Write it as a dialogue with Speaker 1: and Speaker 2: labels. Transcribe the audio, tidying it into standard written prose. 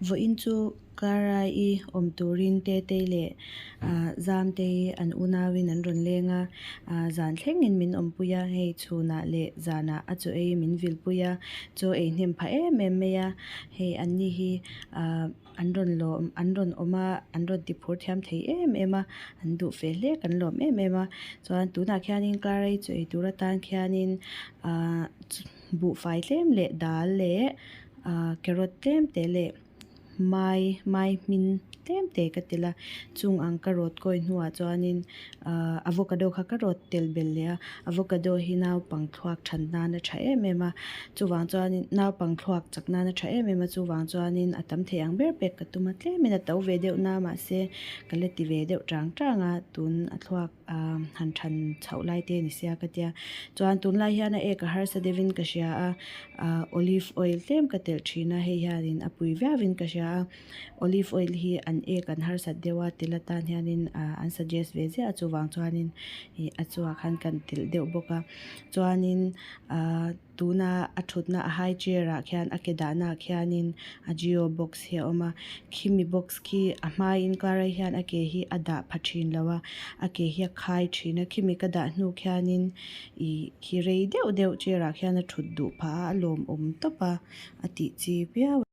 Speaker 1: Vawiin chu Clara-i awm turin Tetei leh Zamtei an unauin an rawn leng a, zan thlengin min awmpui a, hei chhunah leh zanah a chaw ei min vilpui a, chaw ei hnem phah em em mai a, hei anni hi an rawn lawm an rawn awm a, an rawn ti phur thiam thei em em a, an duh fe hle kan lawm em em a, chuan tunah khianin Clara-i chaw ei tur atan khianin ahh buhfai tlem leh dal leh ahh carrot tlem te leh mai mai hmin tlem te ka tel a chung ang ka rawt kawi hnuah chuanin ahh avocado kha ka rawt tel belh leh a avocado hi naupang thluak than nan a tha em em a chuvang chuanin naupang thluak chak nan a tha em em a chuvang chuanin a tam thei ang ber pek ka tum a tlemin a to ve deuh na mahse ka la ti ve deuh tang tang a tun a thluak ahh han than chhoh lai te ni sia ka tia chuan tunlai hian a ek a harsa deuhin ka hria a ahh olive oil tlem ka telh thin a hei hianin a pui viauin ka hria a olive oil hi an ek an harsat deuh a tel atan hianin ahh an suggest ve ziah a chuvang chuanin ih a chungah khan kan telh deuh bawk a chuanin ahh tuna a thutna a high chair ah khian a ke dahna ah khianin a geo box hi a awm a khimi box khi a hmain Clara hian a ke hi a dah pha thin lo a a ke hi a khai thin a khimi ka dah hnu khianin ih khi rei deuh deuh chair ah khian a thut duh phah a a lawmawm tawp a a tih chi viau.